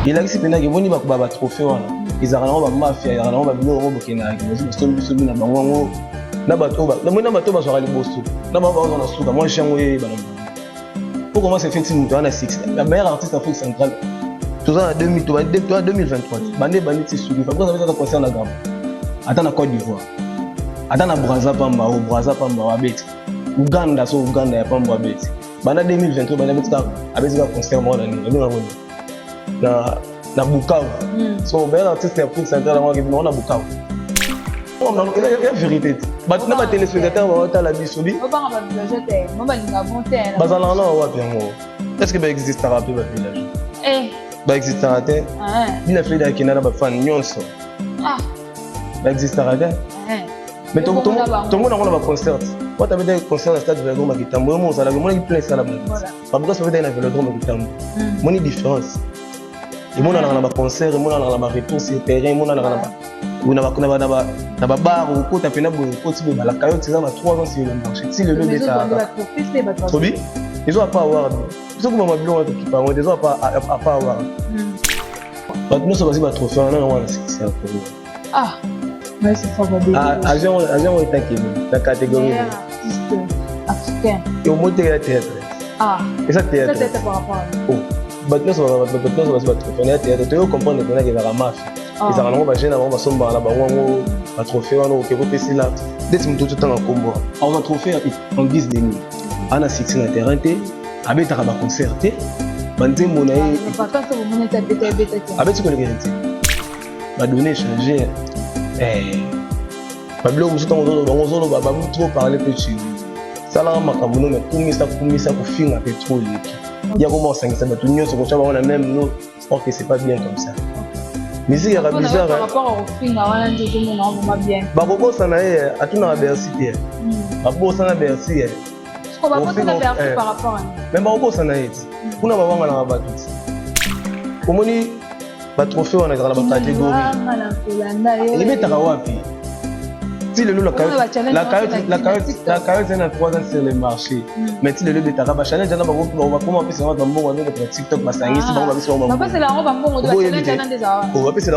Elakisi mpenza ke boni batrophée wana ezalaka nango bamafia, ezalaka nango babiloko yango bokendaka basombi bisobi na bango yango na bato namoni na bato bazwaka liboso na bango bazwa na suka. Mwa yango eyebana po comment se fait moto wana succès, la meilleure artiste Afrique centrale. Toza na 2023, bande ebandi ti suki. Fabrice abetaka concert na Gabon, ata na Côte d'Ivoire, ata na Braza pamba, o Braza pamba abeti, Uganda, so Uganda ya pamba abeti. Banda 2023 banda abeti kaka concert moko na nini abengaka na Bukavu. So meilleur artiste ya Afrique centrale yango akebima na Bukavu. Eza vérité te. Bato na batéléspectateur baotala biso bi bazalaka na wapi yango? Est ce que baexistaka mpe bavillage? Baexistaka te. Bina Frida akenda na bafan nyonso, baexistaka te. Mais tomona yango na baconcert. Wata abetaki concert na stade Vélodrome ya Kitambo, yo mo ozalaki, omonaki plein esala. Babukas babetaki na Vélodrome ya Kitambo, moni différence emonanaka na baconcert, emonanaka na baretour sur terrain, emonanaka na babar. Okota mpena boye, okoti boye, balaka yo tiza ba 3 ans sur le marché ti lelo ebetaka. Tobi ezo apa award, biso komama biloko wana tokipa yango te. Ezo apa award, bato nyonso bazwi batrophée wana nango wana succès ya Congo. Avion oyo etakeli na catégorie omoteke ya théâtre, eza théâtre. Bato nyonso bazwi batrophée ya théâtre, toyo comprendre mpenaki ezalaka mafia, ezalaka nango bajeune na bango basombaka na bango yango batrophée wana. Oke kopesila ndeti moto totanga nkombo azwa trophée en guise de nini? Ana succès na terrain te, abetaka baconcert te, banzembo na ye abeti kolekela te, badonnées échange babiloko mosusu. Ntango bango ozoloba babu trop parler mpe tu salaka makambo no, me kumisa kumisa kofinga mpe trop eleki ya koma osangisa bato nyonso kotya bango na même no. Or que c'est pas bien comme ça. Musique yaka bizarre. Bakobosana ye, atunaka Bercy te, babosana Bercy. Mais bakobosana ye ti kuna bawanganaka bato ti omoni batrophée wana ezalaka na bacatégorie, ebetaka wapi ti lelo? La Cayotte eza na 3 ans sur le marché, mais ti lelo ebetaka bachallenge wana. Bakoma bapesa bango bambongo, babengaka na TikTok, basangisi bango, bapesi bango bambongo, bapesela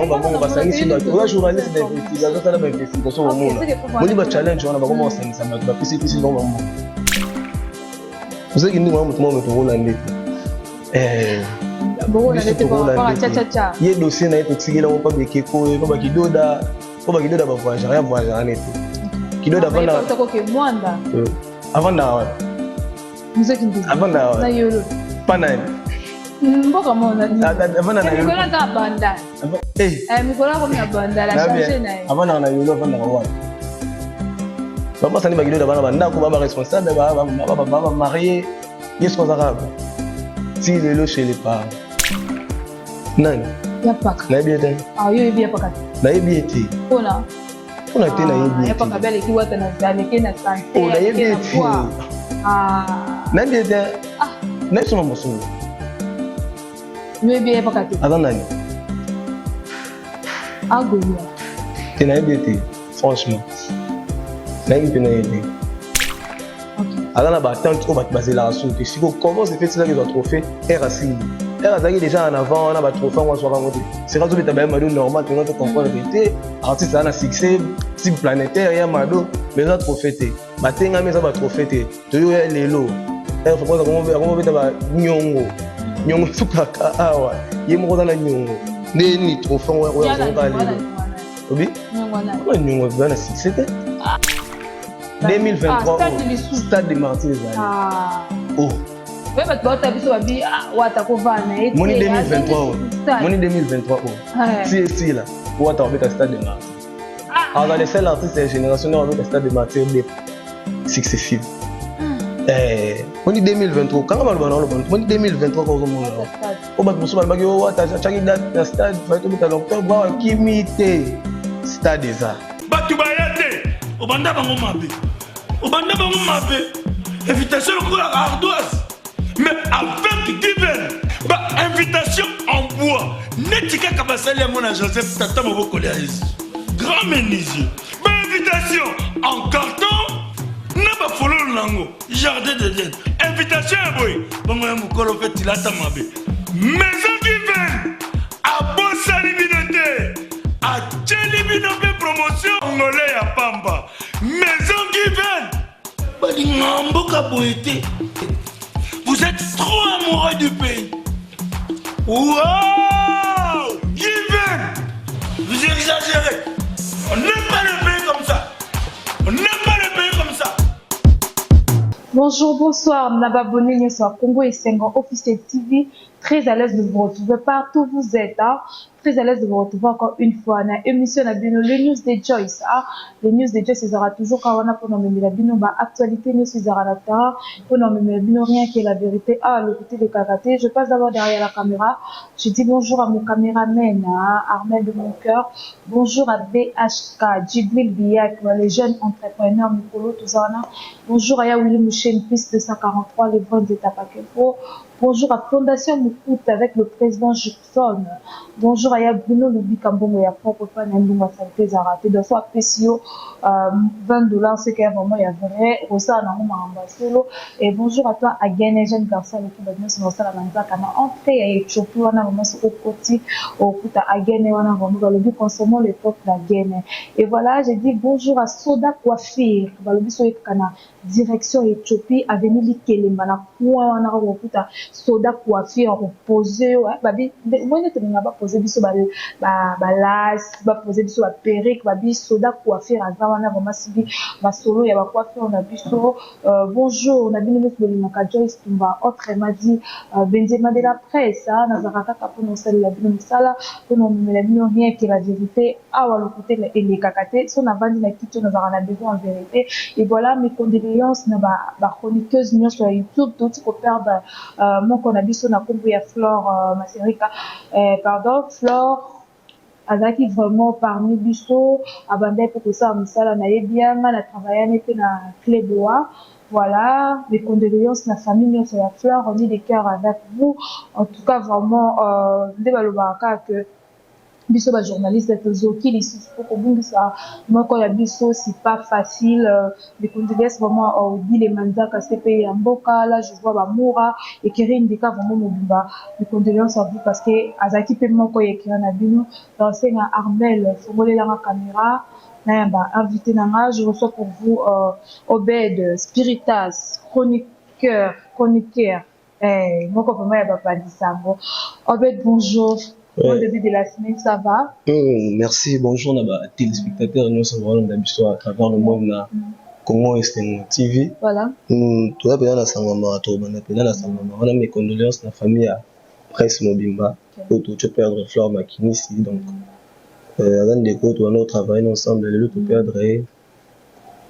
bango bambongo, basangisi bato. Oza journaliste d'investigation, osala bainvestigation, omona moni bachallenge wana, bakoma basangisa bato, bapesi pesi bango bambongo. Ozaki ndenge wana, moto moko tokolanda te, ye dossier na ye totikeli yango mpa bekeko, mpa bakidoda, mpo bakidoda bavoyagera, ya voyagera nete kidoda avandaka wapi? Avandaka wapi? Mpa nani? Mboka Avandaka na Yolo, avandaka wapi? Babasani bakidoda bana bandako, ba baresponsable, bamarié. Ye soki aza kaka ti lelo chez les parents nani? Nayebi ye te. Nayebi ye te. Mpona te, nayebi ye te. Nayebi ye te, nayebi ye te, nayebi soma mosolo. Aza nani? Te, nayebi ye te, franchement nayebi mpe na ye te. Aza na batante oyo bato bazelaka so te. Siko comment se fait-il ezwa trophée r asili r azalaki déjà en avant wana? Batrophée yango azwaka yango te. Seka azobeta baye Mado normal mpenza, to comprendre te. Artiste aza na succès type planétaire ya Mado, mais eza trophée te. Batengami, eza batrophée te. Toyoya lelo akomobeta banyongo nyongo, sukaka awa ye moko aza na nyongo. Nde nini trophée oyo azonga lelo? Obi nyongo eza na succès te. 2023, stade de Martyr ezali. Oh, bato bauta biso babi Wata kovana. Moni 2023 oyo, moni 2023 oyo ti esila, Wata babeta stade de Martyr. Aza le seul artiste ya génération nde babeta stade de Martyr de successive. Moni 2023, kanga maloba na oloba, moni 2023 ka ozomona oyo bato mosusu balobaki o Wata atiaki date na stade, fai tobeta na octobre awa, kimi te, stade eza. Bato baya te, obanda bango mabe, obanda bango mabe, invitation lokola ardoise, mais avec Given, bainvitation en bois neti kaka basali yango na Joseph, tata mobokoli ya Yesu, grand menuisier, bainvitation en carton na bafololo nango, jardin d'Eden, invitation ya boye bongo ya mokolo mpe tilata mabe. Maison Given. Mboka boye te. Vous êtes trop amoureux du pays. Wow! Given! Vous exagérez. On n'aime pas le pays comme ça. On n'aime pas le pays comme ça. Bonjour, bonsoir, na ba abonné nyonso ya Congo Esengo Officiel TV. Très à l'aise de vous retrouver partout où vous êtes. Hein. Très à l'aise de vous retrouver encore une fois na émission na bino, le News de Joyce. Hein. Le News de Joyce ezalaka toujours kaka wana mpona omemela bino ba actualité nyonso ezalaka na terrain, mpona omemela bino rien que la vérité. Ah, le côté de Kakate. Je passe d'abord derrière la caméra. Je dis bonjour à mon caméraman, hein, Armel de mon cœur. Bonjour à BHK, Djibril Biak, les jeunes entrepreneurs Mikolo Tozana. Bonjour à Yawili Mouchen, plus 243, les ventes de Tapakepo. Bonjour à Fondation Moukout avec le président Jackson. Bonjour à Bruno Lubika Mbongo ya propre fan Ndunga Santé Zaraté. Donc, soit PCO, 20 $, c'est qu'il y a vraiment, il y a vrai, Rosa Nango Maramba Solo. Et bonjour à toi, Agene, jeune garçon, le coup de Rosa Manzaka. Na entrée à Éthiopie, on a vraiment au côté, au coup Agene, on a vraiment, balobi, consommons le peuple d'Agene. Et voilà, j'ai dit bonjour à Soda Coiffure. Balobi, so kana direction Éthiopie, avenue Likelemba, na coin, on a okuta Soda Coiffure, reposer, ouais, babi, moi, ne te bapose biso balace, bapose biso baperruque, babi Soda Coiffure aza wana vraiment sibi masolo ya bacoiffure na biso. Bonjour na bino nyonso bolingaka Joyce Tumba, autrement dit Benzema de la presse. Nazalaka kaka mpona kosalela bino mosala, mpona komemela bino rien que la vérité. Awa lokote elekaka te. So navandi na kiti oyo, nazalaka na besoin en vérité. Et voilà, mes condoléances na bachroniqueuse nyonso ya YouTube. Touti koperdre moko na biso na nkombo ya Flore Maserika, pardon, Flore azalaki vraiment parmi biso, abandaki mpe kosala mosala na ye bien. Nga na travaillani mpe na Cleboa. Voilà, mes condoléances na famille nyonso ya Fleur, on est de cœur avec vous. En tout cas, vraiment, nde balobaka kaka que biso bajournaliste tozoki lisusu mpo kobungisa moko ya biso, c'est pas facile. Mes condoléances vraiment Odile Manzaka, CP ya mboka. Là, je vois Bamoura ekeri ndika, vraiment mobimba, mes condoléances à vous, parce que azalaki mpe moko ya ekeri na bino. Nasenga Armel fongolelanga caméra, nayamba invité na nga. Je reçois pour vous Obed Spiritas, chroniqueur moko vraiment ya bapandisango. Obed, bonjour. Ouais. Bon début de la semaine, ça va? Merci, bonjour na ba téléspectateurs nyonso balanda biso à travers le monde na Congo Esengo TV. Voilà. Toza mpenza na sangama, tobanda mpenza na sangama wana. Mes condoléances na famille ya presse mobimba oyo touti perdre Flore Makinisi. Donc aza ndeko tobanda kotravaille ensemble, lelo toperdre ye.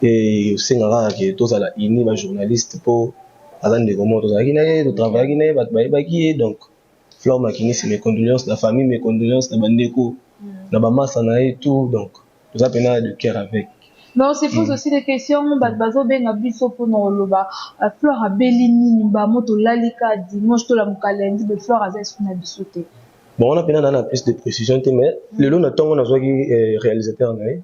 E osengaka kaka ke tozala uni, bajournaliste, mpo aza ndeko moko tozalaki na ye, totravaillaki na ye, bato bayebaki ye. Donc Flore Makinisi, mes condoléances na famille, mes condoléances na bandeko, na bamasa na ye tout. Donc toza mpenza de cœur avec. Mais on se pose aussi des questions. Bato bazobenga biso mpona koloba Flore abeli nini. Bamo tolali ka dimanche, tolamuka lundi, be Flore aza esu na biso te. Bon, wana mpenza na plus de précision te, mais lelo na ntongo nazwaki réalisateur na ye.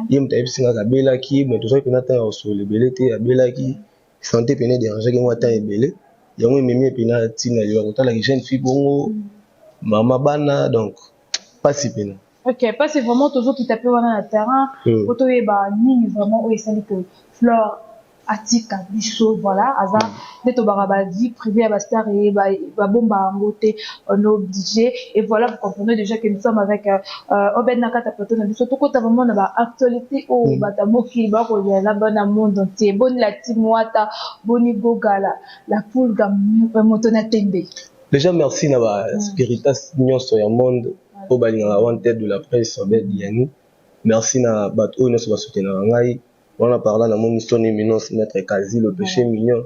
Ye moto ayebisi ngaka abelaki, mais tozwaki mpenza ntango ya kosolola ebele te. Abelaki, santé pene dérangeaki mwa temps ebele, yango ememi mpena ntina liwa. Kotalaki jeune fille bongo, mama bana, donc pasi pena. Ok, parce que vraiment tozokita mpe wana na terrain po toyeba nini vraiment oyo esali ke Flore atika biso. Voilà, aza nde tobaka bavie privée ya bastar e babomba yango te, on est obligé. Et voilà, vous comprenez déjà que nous sommes avec Obed na kati ya plateau na biso. Tokota vraiment na baactualité oyo bato ya mokili bakozala na bana monde entier. Boni la team Wata? Boni Gogala, la Pulga, moto na tembe? Déjà, merci na baspiritas nyonso ya monde oyo balingaka one tête de la presse Obed Yani. Merci na bato oyo nyonso basoutenaka ngai wana. Par là namoni son éminence maître Kazi, le péché mignon,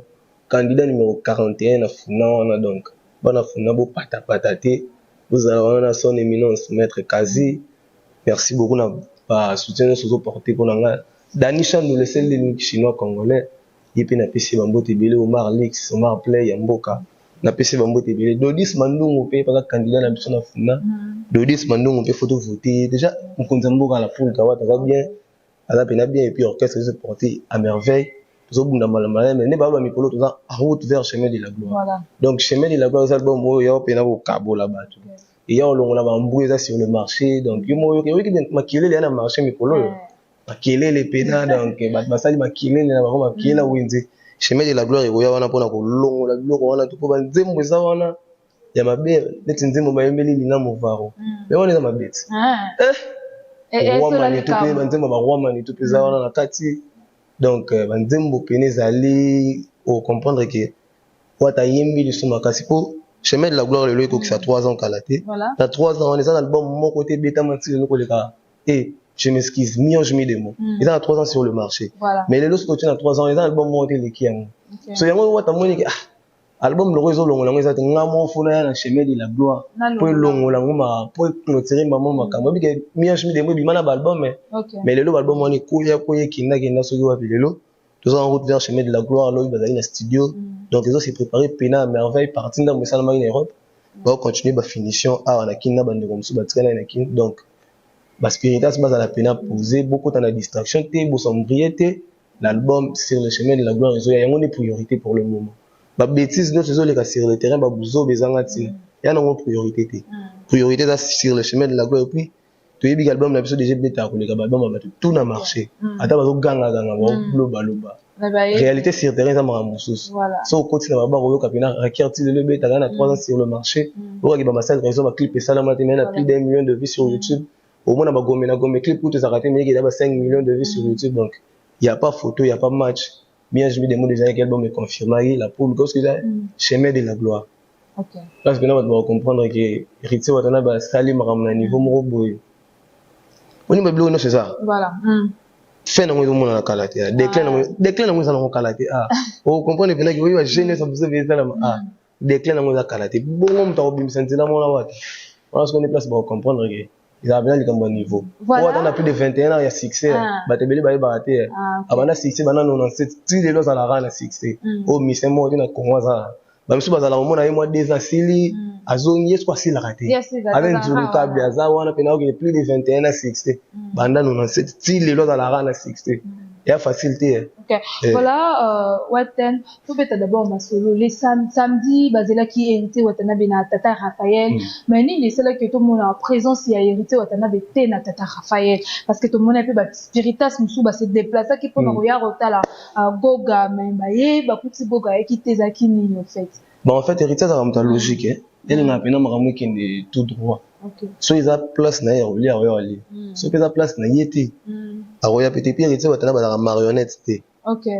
candidat numéro 41 na Funa wana. Donc bana Funa, bopatapata te, bozala wana na son éminence maître Kazi. Merci beaucoup na basoutien nyonso ozoporte mpona ngai. Dani Chandu, le seul unique chinois congolais, ye mpe napesi bambote ebele. Omar Lix, Omar Play ya mboka, napesi bambote ebele. Dodis Mandungu mpe baza candidat na biso na Funa. Dodis Mandungu mpe, faut tovote. Déjà mokonzi ya mboka na Pulka wata aza bien, aza mpenza bien. Et puis orchestre ezoporte à merveille, tozobunda malamu. Mais nde baloba mikolo toza en route vers Chemin de la gloire. Donc Chemin de la gloire eza album oyo ya mpena kokabola bato, eya kolongola bambu eza sur le marché. Donc yo moko oyoki makelele ya na marché mikolo oyo, makelele mpena. Donc bato basali makelele na bango, makelele ya wenze. Chemin de la gloire ekoya wana mpona kolongola biloko wana to mpo banzembo eza wana ya mabe, neti nzembo bayembeli Lina Movaro. Mais wana eza mabe ti. Roi Manitou mpe, banzembo ba Roi Manitou mpe eza wana na kati. Donc banzembo pene ezali ocomprendre ke Wata ayembi lisusu makasi, mpo Chemin de la gloire lelo ekokisa 3 ans kala te. Na 3 ans wana, eza na album moko te ebetama ti lelo koleka. E je m'excuse, Mi-ange Mi-démon eza na 3 ans sur le marché. Mais lelo soki otie na 3 ans, eza na album moko te eleki yango. So yango Wata moniki, ah, album loko ezolongola yango eza te. Nga moko fona ya na Chemin de la gloire mpo elongola yango, mpo eclôturer mbamo makambo. Ebike Mi-ange Mi-démon ebima na baalbum, mais lelo baalbum wana ekoya koya, ekendakenda soki wapi. Lelo toza en route vers Chemin de la gloire. Lobi bazali na studio, donc ezo se préparer pena à merveille. Parti ndambo esalamaki na Europe, baocontinue bafinition awa na Kini na bandeko mosusu batikali na Kini. Donc baspiritas bazala pena posé, bokota na distraction te, bosambrie te. L'album Sur le chemin de la gloire ezoya, yango nde priorité pour le moment. Babêtise nyonso ezoleka sur le terrain, babuzoba ezanga ntina, ya nango priorité te. Priorité eza Sur le chemin de la gloire. Et puis toyebi ke album na biso déjà ebetaka koleka baalbum ya bato tout na marché. Ata bazogangaganga, balobaloba, réalité sur terrain eza makambo mosusu. So okoti na baba, koyoka mpena rakier ti lelo ebetaka na 3 ans sur le marché. Okaki bamasale raison, baclip esalama te, mais na plus d'un million de vues sur YouTube. Omona bagombe na gombe, clip kutu ezalaka te, mais eza ba 5 millions de vues sur YouTube. Donc y a pas photo, y a pas match. Mi-ange Mi-démon déjà yaki album econfirmaki la poule, parce que eza Chemin de la gloire. Place mpena bato bakocomprendre ke Héritier Watana basali makambo na niveau moko boye. Oni babiloko nyonso eza fin nango ezomonana kala te. Déclin nango eza nango kala te. Ah, ocomprendre mpenaki oyo bajeune nyonso biso esalama. Ah, déclin nango eza kala te. Bongo moto akobimisa nzela mona wata wana, soki nde place bakocomprendre ke ezala mpena likambo ya niveau. Po ata na plus de 21 ans ya succès, bato ebele bayebaka te. Abanda succès banda 97 ti lelo, azalaka na succès. Oyo mission moko te na Congo aza. Bamisu bazala komona ye mwa 2 ans asili, azongi. Ye soko asilaka te, aza inzulukable, aza wana mpena. Okende plus de 21 na succès, banda 97 ti lelo, azalaka na succès, ya facile te. Ok, voilà. Waten, tobeta d'abord masolo. Le samedi bazelaki Héritier Watanabe na tata Raphaël, mais nini esalaki tomona présence ya Héritier Watanabe te na tata Raphaël? Parce que tomona mpe baspiritas mosusu base déplaçaki mpona koya kotala Goga, mais baye bakuti Goga ayaki te. Ezalaki nini en fait? Bon, en fait, Héritier azalaka moto ya logique, elingaka mpena makambo ekende tout droit. So eza place na ye ya kolia, akoya kolia. Soki eza place na ye te, akoya pe te. Puis Héritier Watana bazalaka marionnette te.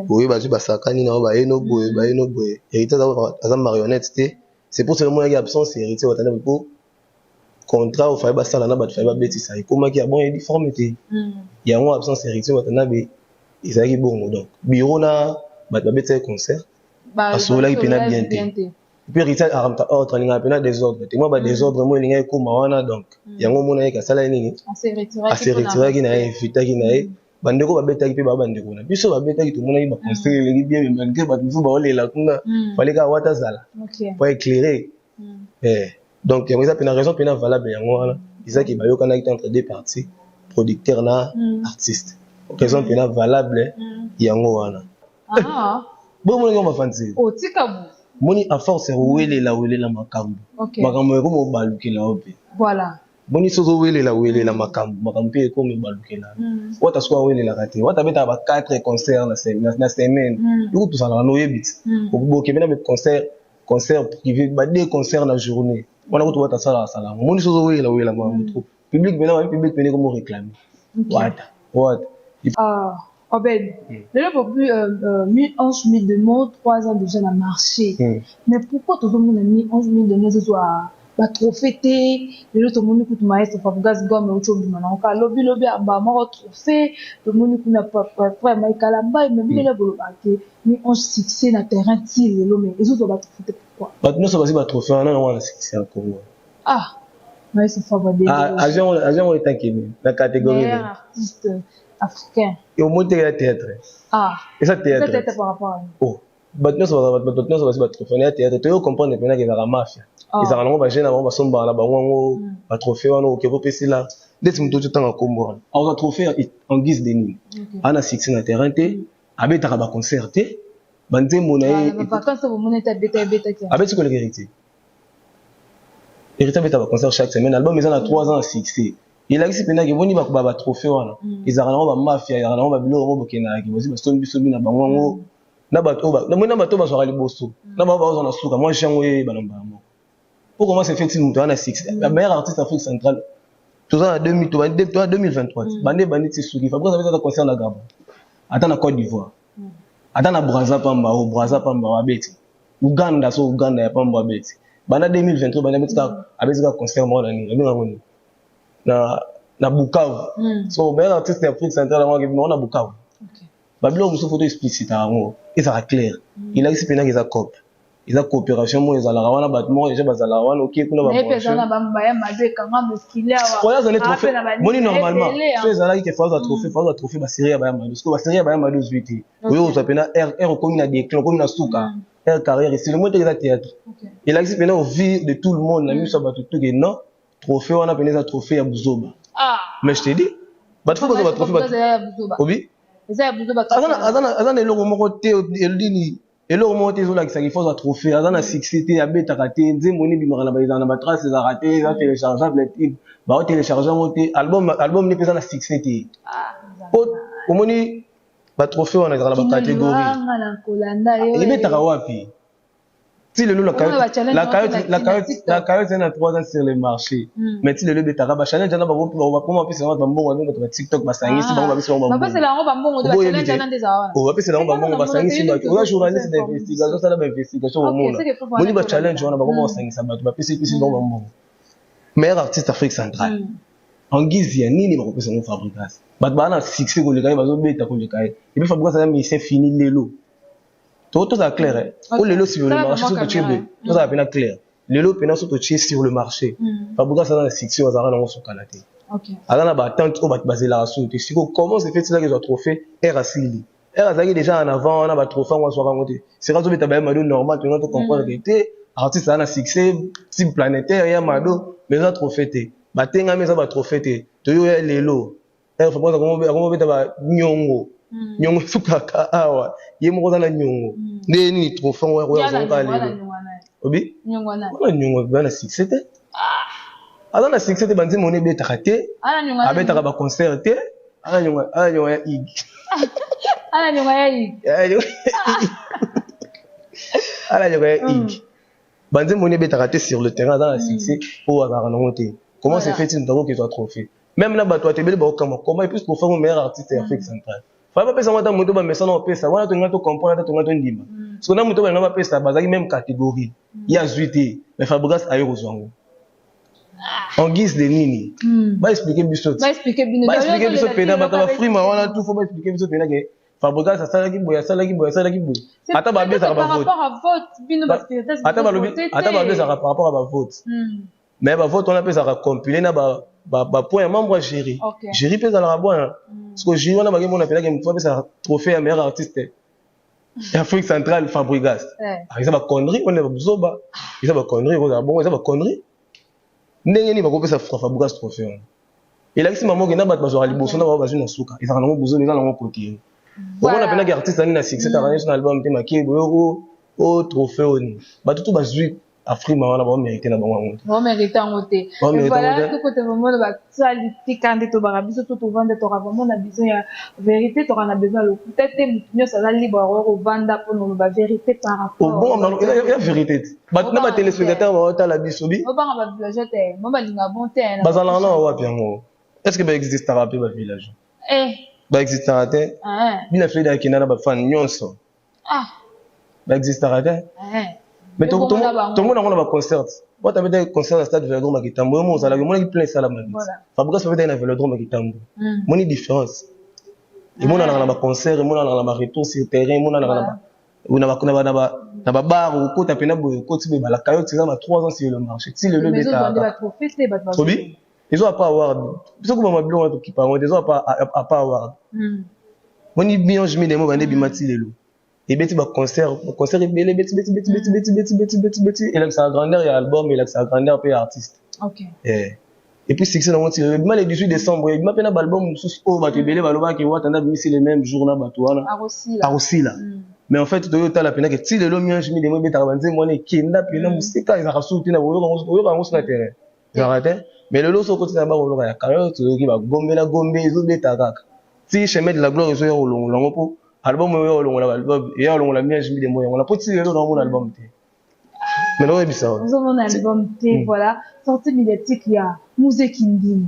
Oyo bazwi basakani na oyo bayeno boye, bayeno boye. Héritier aza marionnette te. C'est pour cela omonaki absence ya Héritier Watana, po contrat oyo fallait basala na bato, fallait babetisa, ekomaki ya bon uniforme te. Yango absence ya Héritier Watanabe ezalaki bongo. Donc bureau na bato babetisaki concert basololaki mpena bien te. Puis Héritier akamta ordre, alingaka mpena désordre te. Mwa badésordre mo elingaki ekóma wana. Donc yango omona ye asala nini, ase retiraki na ye, evitaki na ye. Bandeko babetaki mpe baa bandeko na biso babetaki, tomonaki baconcert eleki bien, mais malgré bato mosusu baolela kuna, fallait kaka wata azala po éclairer. Donc yango eza mpena raison mpena valable. Yango wana ezaki bayokanaki te entre deux parties, producteur na artiste. Raison mpena valable yango wana. Bomonaki yango bafanzi moni, à force ya kowelela welela makambo, makambo ekomi obalukela yo mpe. Boni soki owelela welela makambo, makambo mpe ekomi ebalukela. Wata soki awelelaka te, wata abetaka ba 4 concert na semaine. Yoku tozalaka na oyebi ti boke na concert, concert privé, ba deux concert na journée wana kutu wata asalaka sala yango. Moni soki owelela welela makambo trop, public mpena babi, public mpena ekomi réclame wata wata. Obed, lelo bobi Mi-ange Mi-démon 3 ans déjà na marché. Mais pourquoi tozomona Mi-ange Mi-démon ezozwa batrophée te? Lelo tomoni kutu maestro Fabregas Gomme euti obima nango kaka lobi lobi, amba moko trophée. Tomoni kuna frère Maikala Mbai. Mais bino bolobaka ke Mi-ange succès na terrain ti lelo, mais ezozwa batrophée te, pourquoi? Bato nyonso bazwi batrophée wana nango wana succès ya Congo. Ah, maestro Fabregas. Avion oyo etakeni na catégorie meilleur artiste africain. Omoni teke ya théâtre. Ah. Eza théâtre. Théâtre par rapport à Oh, bato nyonso, bato nyonso bazwi batrophée ya théâtre. Toyo comprendre mpenaka ezalaka mafia, ezalaka nango bajeune na bango basombaka na bango yango batrophée wana. Oke popesila ndeti moto oti otanga nkombo wana, akozwa trophée en guise de nini? Aza na succès na terrain te, abetaka baconcert te, banzembo na ye abeti koleka Héritier. Héritier abeta baconcert chaque semaine, album eza na 3 ans ya succès. Elakisi mpendaki eboni batrophée wana ezalaka nango bamafia, ezalaka nango babiloko mo bokendaka bazwi basombi bisobi na bango yango. Na bato oyo na bato bazwaka liboso, na bango bazwa na suka, mwa jango eyebana mbala moko. Po comment se fait-il moto aza na succès, meilleur artiste Afrique centrale, toza na 2023, bande bandi ti suki, Fabrice abeti ata concert na Gabon, ata na Côte d'Ivoire, ata na Braza pamba, o Braza pamba o abeti Uganda, so Uganda ya pamba abeti. Banda 2023 banda abeti kaka, abeti kaka concert moko na nini, abenga ngo nini, na Bukavu. So meilleur artiste ya Afrique centrale yango akebima na Bukavu. Babiloko mosusu faut toexpliciter yango, ezalaka clair. Elakisi mpenaka eza coop, eza coopération moko ezalaka wana. Bato moko deja bazalaka wana, okie kuna. Moni, normalement so ezalaki ke faut azwa trophée, faut azwa trophée basérie ya bayamado. Parce que basérie ya bayamado ozwi te, oyo ozwa mpena r okomi na déclin, okomi na suka, r carrière esili. Moi teke eza théâtre. Elakisi mpena au vu de tout le monde, na miso ya bato toke non, trophée wana mpena eza trophée ya buzoba. Mais je te dis, bato faut bazwa batrophée obi aza na eloko moko te, elini eloko moko te ezolakisaka il faut azwa trophée. Aza na succès te, abetaka te, nzembo ni ebimaka na ezala na batrace, ezalaka te, eza téléchargeable te, baotélécharge yango te, album ni mpe eza na succès te. Po omoni batrophée wana ezalaka na bacatégorie, ebetaka wapi ti lelo? La Cayotte na 3 ans sur le marché, mais ti lelo ebetaka. Bachallenge wana bakoma bapesa bango bambongo, bato ba TikTok basangisi bango, bapesi bango. Bapesela yango bambongo, basangisi bato. Oza journaliste d'investigation, osala bainvestigation, omona moni bachallenge wana bakoma basangisa bato, bapesi pesi bango bambongo. Meilleur artiste Afrique centrale, en guise ya nini bakopesa yango Fabrigas? Bato baa na succès koleka ye, bazobeta koleka ye. Et puis Fabrigas aza musicien fini lelo. Tozala clair, o lelo sur le marché, so totie be, tozala mpena clair, lelo mpena so totie sur le marché, Fabrigas aza na succès oyo azalaka nango sokala te, aza na battente oyo bato bazelaka so te. Siko comment se fait-il ezwa trophée r asili, r azalaki déjà en avant wana, batrophée yango azwaka yango te? Seka azobeta baye mado normal, tonga tocomprendre ke te, artiste aza na succès type planétaire ya mado, mais eza trophée te. Batengami, eza batrophée te. Toyoya lelo r Fabrigas akomobeta banyongo, nyongo esukaka awa, ye moko aza na nyongo. Nde nini trophée yango oyo azonga lelo? Obi wana nyongo aza na succès te, aza na succès te, banzembo wana ebetaka te, abetaka baconcert te. Aza nyongo ya ig. Ana nyongo ya ig. Aza nyongo ya ig, banzembo wana ebetaka te sur le terrain, aza na succès oyo azalaka nango te. Comment se fait-il moto akokezwa trophée? Même na bato bato ebele baokama comment. Et puis trophée ngo meilleur artiste ya Afrique centrale, faya bapesa ngo ata moto bamesana opesa wana, tonga tocomprendre, ata tonga tondima. Parce que na moto balinga bapesa, bazalaki même catégorie, ye azwi te, mais Fabrigas aye kozwa yango en guise de nini? Baexpliquer biso, baexpliquer biso mpena. Bato bafrima wana tout, faut baexpliquer biso mpena ke Fabrigas asalaki boye, asalaki boye, asalaki boye. Ata babezaka bavote, ata balobi, ata babezaka par rapport à bavote, mais bavote wana mpe ezalaka compilé na bapoint ya membre ya jury. Jury mpe ezalaka bwana, parce que jury wana bakemona mpenaki motu apesaka trophée ya meilleur artiste ya Afrique centrale Fabrigas. Eza baconnerie wana, bazoba, eza baconnerie kozala bongo, eza baconnerie. Ndenge nini bakopesa Fabrigas trophée wana? Elakisi mama okenda, bato bazwaka liboso na bao bazwi na suka, ezalaka nango bozoba, eza nango kotere. Omona mpenaki artiste ani na succès taka nyonso na album te, makei boye o trophée oni, bato to bazwi afrima wana baomérite na bango yango te. Baomérite yango te. Voilà, tokote vraiment na basali tika nde tobaka biso to tovanda, toka vraiment na besoin ya vérité, toka na besoin ya lokuta te. Motu nyonso aza libre akoki kovanda mpona oloba vérité par rapport. Ya vérité te, bato na batéléspectateur baotala biso bi. Obanga bavillageois te, mo balinga bon te. Bazalaka na wapi yango? Est ce que baexistaka mpe bavillage? Baexistaka te. Bina Frida akenda na bafan nyonso, baexistaka te. Mais tomona yango na baconcert, wata beta concert na stade Vélodrome ya Kitambo, yo mo ozalaki, omonaki plein esalama. Fabrigas babetaki na Vélodrome ya Kitambo, moni différence emonanaka na baconcert, emonanaka na baretour sur terrain, emonanaka na babar. Okota mpena boye, okoti boye, balaka yo tiza na 3 ans sur le marché, ti lelo ebetaka. Obi ezo apa award, biso kobama biloko wana tokipa yango te, ezo apa award. Moni Biange Midemo bande ebima ti lelo, ebeti baconcert, baconcert ebele, ebeti beti beti beti beti beti beti beti beti, elakisaka grandeur ya album, elakisaka grandeur mpe ya artiste. Et puis succès nango ti lelo, ebima le 18 décembre, ebima mpe na baalbum mosusu oyo bato ebele balobaki wata nda abimisi le même jour na bato wana akosila. Mais en fait toyo otala mpena ke ti lelo Miange Midemo ebetaka, banzembo wana ekenda mpena mosika, ezalaka suku te na oyoka yango so na terrain, ezalaka te. Mais lelo so okoti na bakoloka ya kayo, toyoki bagombe na gombe ezobeta kaka ti Chemin de la gloire ezoya kolongola yango mpo. Album oyo olongola album eya olongola miage mide moyo yango na poti lelo naomona album te. Mais naoyebisa yo. Ozomona album te, voilà. Sortie médiatique ya Mzee Kindingu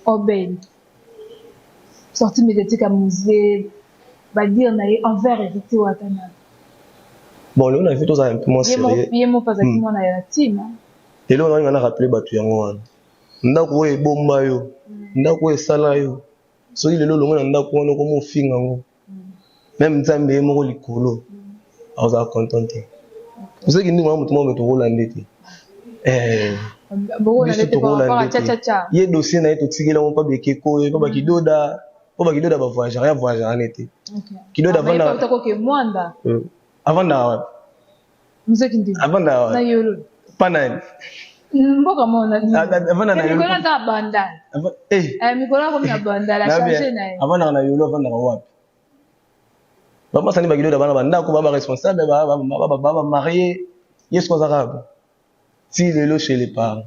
Obed. Sortie médiatique ya Mzee badire na ye envers Héritier Watanabe. Bon, lelo na vie tozala un peu moins sérieux. Ye moko azalaki mwana ya team. Lelo nalinga na rappeler bato yango wana. Ndako oyo ebomba yo, ndako oyo esala yo. Soki lelo olongwe na ndako wana okoma ofinga yango. Même Nzambe ye moko likolo azala content te. Ozaki ndingo na moto moko me tokolanda te. Biso tokolanda te. Ye dossier na ye totikeli yango mpa bekeko ye mpa bakidoda mpo bakidoda bavoyagera ya voyagera ne te. Kidoda avandaka wapi? Avandaka wapi? Pa nani? Mboka mona mikolo ata bandal, mikolo akomi na bandal, achange na ye. Avandaka na Yolo, avandaka wapi? Bamasani bakidoda bana bandako ba baresponsable bamarié ye soki aza kaka ti lelo chez les parents.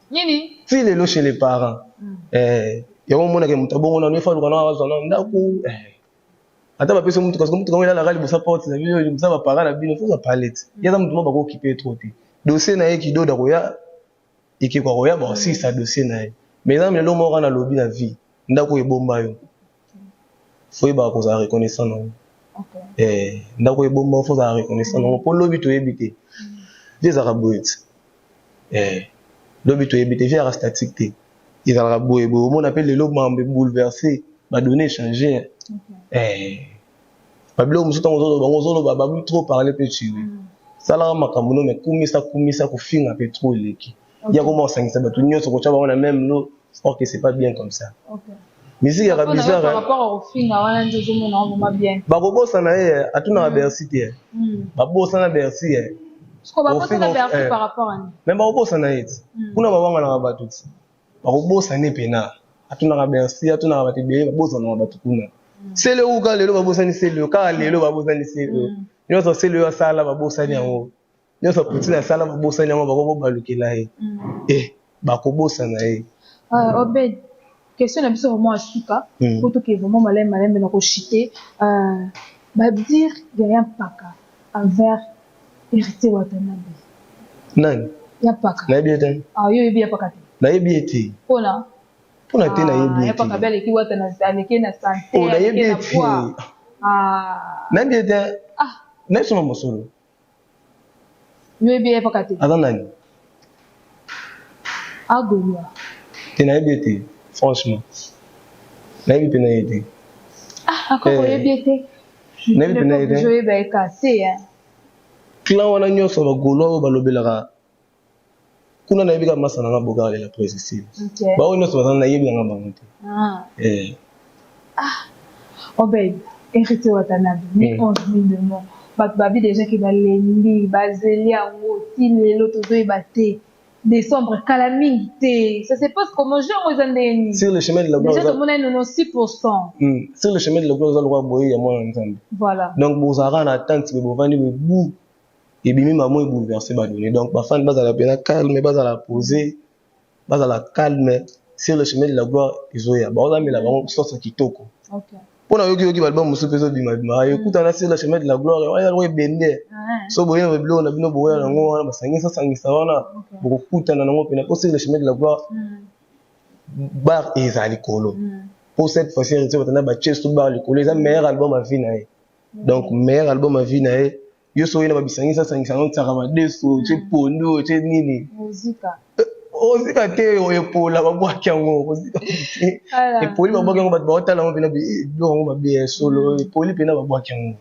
Nini? Ti lelo chez les parents. Yango omonaka moto abongo nano efaluka na azwa na ndako, ata bapesi mutuka, soki mutuka ngo elalaka liboso porte na bino, liboso baparent na bino, foza pale ti ye aza moto mo bakokipe trop te. Dossier na ye, kidoda koya, ekekwa koya, bakosilisa dossier na ye. Mais eza lelo moko na lobi na vie, ndako ebomba yo, fo yebaka kozala reconnaissant nango. Ndako ebomba yo, fo ozala reconnaissant nango, mpo lobi toyebi te. Vie ezalaka boye ti lobi toyebi te. Vie ezalaka statique te, ezalaka boye boye. Omona mpe lelo mambo ebouleverse, badonnées échange, babiloko mosusu. Ntango ozoloba bango, ozoloba babi trop parler mpe tuer. Salaka makambo no, me kumisa kumisa, kofinga mpe trop eleki. Ya koma osangisa bato nyonso, kotya bango na même lot, or que c'est pas bien comme ça. Musique yaka bizarre, bakobosana ye, atunaka Bercy te, babosana Bercy ye, mais bakobosana ye ti kuna bawanganaka bato ti bakobosana ye mpena. Atunaka Bercy, atunaka bato ebele, babosanaka bato kuna. Sele oyo kaka lelo babosani, sele oyo kaka lelo babosani, sele oyo nyonso, sele oyo asala babosani yango nyonso, Poutine asala babosani yango, bakobobalukela ye, bakobosana ye. Obed, question na biso vraiment asuka po toke vraiment malembe malembe na koshite. Badire ya Mpaka envers Héritier Watanabe. Nani? Ya Mpaka. Nayebi ye te. Ah, yo oyebi ya Mpaka te? Nayebi ye te. Mpona? Mpona te, nayebi ye te. Mpaka be aleki Wata, aleki na santé. Oh, nayebi ye te, nayebi ye te, nayebi soma mosolo. Yo oyebi ya Mpaka te? Aza nani? Agolwa. Te, nayebi ye te, franchement nayebi mpe na ye te. Ah, akoko oyebi ye te? Nayebi mpe na ye te. Ozoyeba ye ka te? Clan wana nyonso bagaulois oyo balobelaka kuna, nayebi kaka masa nanga Bogar alela président. Bango nyonso baza, nayebi nanga bango te. Obed, Héritier Watanabe, mi 11 000 de morts, bato babi déjà ke balembi, bazeli yango ti lelo tozoyeba te. Décembre kala mingi te. Ça se passe comment? Jeu yango eza ndenge nini? Sur le chemin de la gloire. Déjà tomona 96%. Sur le chemin de la gloire eza lokola boye ya mwana Nzambe. Voilà. Donc bozalaka na attente, boye bovandi boye, bu ebimi mamo ebouleverse badonnées. Donc bafani bazala mpena calme, bazala posé, bazala calme. Sur le chemin de la gloire ezoya, baozamela bango sorte kitoko. Mpo na yoki yoki baalbum mosusu mpe ezobimabima, ekutana sur le chemin de la gloire wana yango ebende. So boye na biloko na bino, boya nango wana, basangisa sangisa wana, bokokutana nango mpena. Mpo sur le chemin de la gloire bar ezala likolo. Mpo cette fois-ci Héritier Watanabe batie so bar likolo, eza meilleur album ya vie na ye. Donc meilleur album ya vie na ye, yo so oye na babisangisa sangisa yango, tiaka madeso, otie pondu, otie nini, ozika te. Oyo epola, babwaki yango, ozika te. Epoli, babwaki yango, bato baotala yango mpena biloko yango mabe ya solo. Epoli mpena, babwaki yango.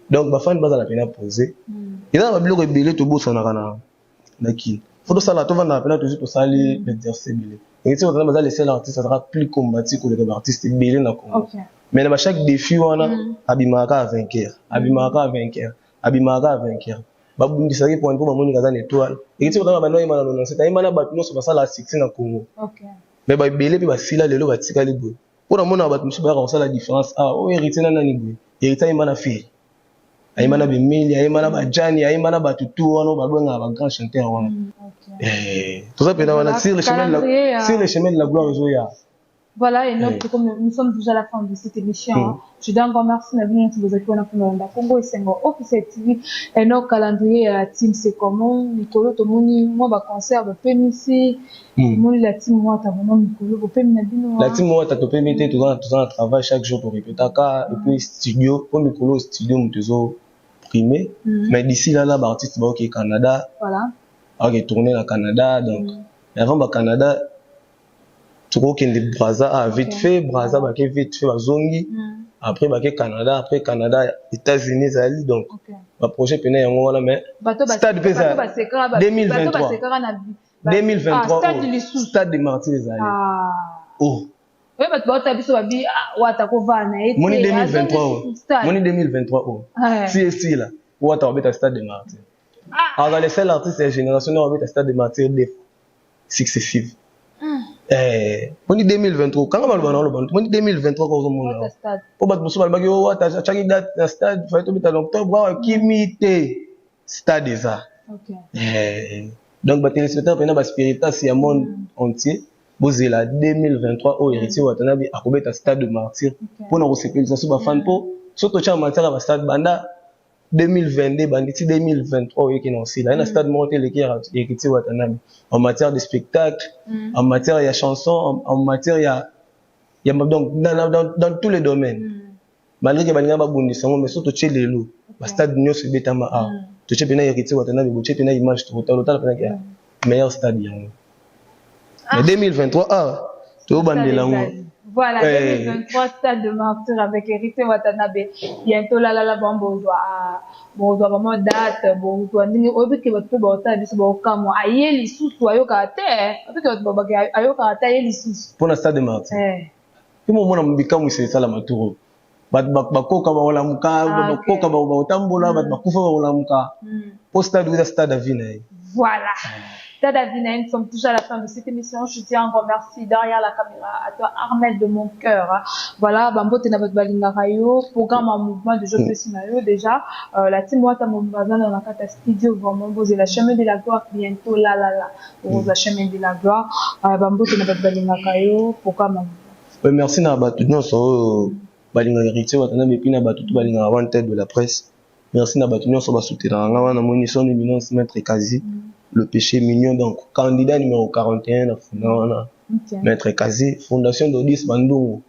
Donc bafani bazala mpena posé. Eza na babiloko ebele tobosanaka na kini, fo tosala, tovandaka mpena, tozwi, tosali exercice ebele. Héritier Watanabe baza le seul artiste azalaka plus combattu koleka baartiste ebele na Congo, mais na bachaque défi wana abimaka kaka vainqueur, abimaka kaka vainqueur, abimaka kaka vainqueur. Babundisaki mpo bamonika aza na étoile. Héritier Watanabe banda oyemba na 97, ayemba na bato nyonso basala succès na Congo, mais baebele mpe basila lelo, batikali boye. Mpo namonaka bato mosusu bayaka kosala différence awa: oyo Héritier na nani boye. Héritier ayemba na Ferre, ayemba na Bemeli, ayemba na Bajani, ayemba na bato tu wana oyo babengaka bagrand chanteur wana. Toza mpena wana sur le chemin de la gloire ezoya. Voilà, et donc, comme nous sommes déjà à la fin de cette émission, hein, je donne un grand merci à bino nyonso bozalaki wana mpona kolanda Congo Esengo Officiel TV. Et nos calendrier ya team, c'est comment? Mikolo tomoni mwa baconcert bopemisi, tomoni la team Wata vraiment mikolo bopemi na bino. La team Wata topemi te, toza na travail chaque jour, torépétaka et puis studio, po mikolo studio moto ezoprime. Mais d'ici là là, baartiste baoke Canada. Aoke tourner na Canada, donc avant bacanada tokokende Braza, ah, vite fait Braza, bake vite fait, bazongi, après bake Canada, après Canada États-Unis ezali. Donc baprojet pene yango wana, mais stade mpe eza 2023, 2023 stade de Martyr ezali. Oh. Oyo bato baota biso babi Wata kovaa na ye. Moni 2023, moni 2023 o ti esila, Wata babeta stade de Martyr. Aza le seul artiste ya génération oyo babeta stade de Martyr deux fois successive. Moni 2023, kanga baloba na oloba, moni 2023 ka ozomona po bato mosusu balobaki o Wata atiaki date na stade, fallait tobeta na octobre awa, kimi te, stade eza. Donc batéléspectateur mpena baspiritas ya monde entier, bozela 2023 oyo Héritier Watanabe akobeta stade de Martyr mpona kosepelisa so bafan, mpo so totya matière ya bastade banda 2022, bandi ti 2023 oyoki na osila ye na stade moko te eleki Héritier Watanabe en matière de spectacle, en matière ya chanson, en matière ya donc dans tous les domaines. Malgré ke balinga babundisa yango, mais so totie lelo bastade nyonso ebetama awa, totie mpena Héritier Watanabe, botie mpena image, tokotala otala mpena ya meilleur stade yango. Mais 2023 awa tobandela yango. Voilà, 2023, Stade de Martyr avec Héritier Watanabe. Bientôt, là, là, là, bon, bonjour, vraiment date, bon, ndenge oyebi ke bato mpe baotala biso baokamwa, aye lisusu, ayokaka te, oyebi ke bato babaki ayokaka te, aye lisusu. Mpona stade de Martyr mpe momona bikamwisi esalama turo, bato bakoka bakolamuka, bakoka bakotambola, bato bakufa bakolamuka, mpo stade eza stade ya vie na ye. Voilà. Stade Avinaï, nous sommes toujours à la fin de cette émission. Je tiens un grand merci derrière la caméra à toi, Armel de mon cœur. Voilà, bambote na bato balingaka yo, programme en mouvement de jeu na yo déjà. La team Wata Mombazana dans la cata studio, vraiment, vous la chemin de la gloire bientôt, là, là, là. Vous la chemin de la gloire. Bambote na bato balingaka yo, programme en mouvement. Ouais, merci na bato nyonso oyo balingaka Héritier Watanabe et puis na bato to balingaka One Tête de la presse. Merci na bato nyonso basoutenaka nga wana, moni son éminence maître Kazi. Le péché mignon, donc candidat numéro 41 na funa wana. Maître Kazi, fondation d'Odis Bandungu,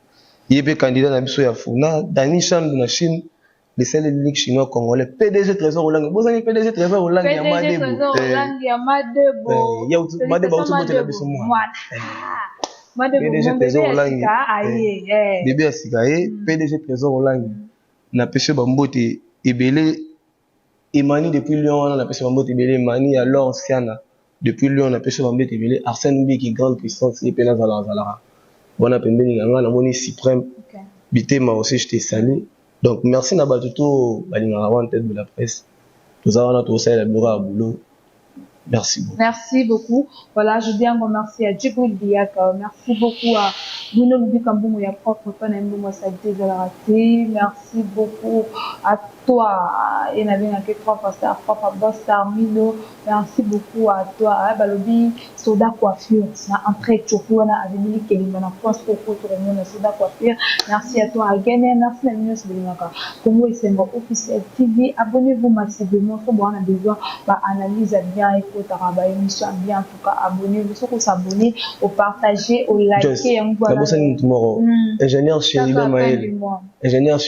ye mpe candidat na biso ya funa. Dani Chandu na Chine, le seul unique chinois congolais. PDG Trésor Olangi, bozangi PDG Trésor Olangi ya Madebo. Madebo auti botela biso mwana. PDG Trésor Olangi, bébé ya sika ye PDG Trésor Olangi, napesi bambote ebele. Emani depuis Lyon wana, napesi bambote ebele. Emani ya Lor Siana depuis Lyon, napesi bambote ebele. Arsène Mbiki, grande puissance, ye mpe nazalaka azalaka wana pembeni na ngai, namoni Suprême Bitema aussi, je te salue. Donc merci na bato to balingaka One Tête de la presse, toza wana tokosalela biloko ya boulot. Merci beaucoup. Merci beaucoup. Voilà, je dis un grand merci à Djibril Biak. Merci beaucoup à Bruno Lubika Mbongo ya propre pa na Mbongo Salité Zalaraté. Merci beaucoup à toi et nabengaki trois fois star, trois fois boss star Mino. Merci beaucoup à toi. Balobi Soda Coiffure na entrée Ethiopie wana, avenue Kelimba na France Koko, tokomona Soda Coiffure. Merci à toi Agene, merci na bino nyonso bolingaka Congo Esengo Officiel TV. Abonnez-vous massivement so bowana besoin baanalyse ya bien, ekotaka baémission ya bien. En tout cas, abonnez-vous, soki osabonner, opartager, olike yango. Nabosani mutu moko, ingénieur Chéribin Mayele, ingénieur,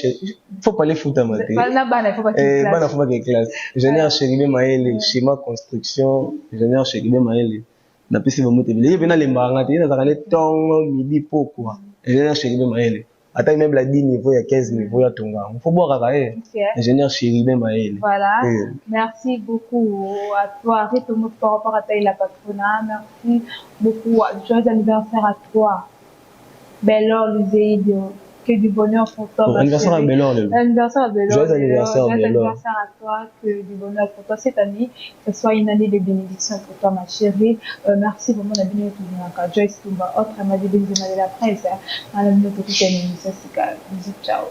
faut parler futama te. Bana bana faut bake classe. Ingénieur Chéribin Mayele, schéma construction, ingénieur Chéribin Mayele, napesi bango te ebele. Ye mpe nalembaka nga te, ye nazalaka ne ntongo, midi, pokwa. Ingénieur Chéribin Mayele, ata immeuble ya 10 niveau, ya 15 niveau, ya tonga yango, fo bwakaka ye, ingénieur Chéribin Mayele. Voilà. Merci beaucoup à toi, Rito par rapport à la patrona. Merci beaucoup. Joyeux anniversaire à toi, Bellor Luzeid. Que du bonheur pour toi. Oh, anniversaire à Bellor. Anniversaire à Bellor. Joyeux anniversaire. Joyeux anniversaire à toi. Que du bonheur pour toi cette année. Que ce soit une année de bénédiction pour toi, ma chérie. Merci vraiment la bienvenue Joyce Tumba, autre Amadi Benzema de la presse. Madame Bisous, ciao.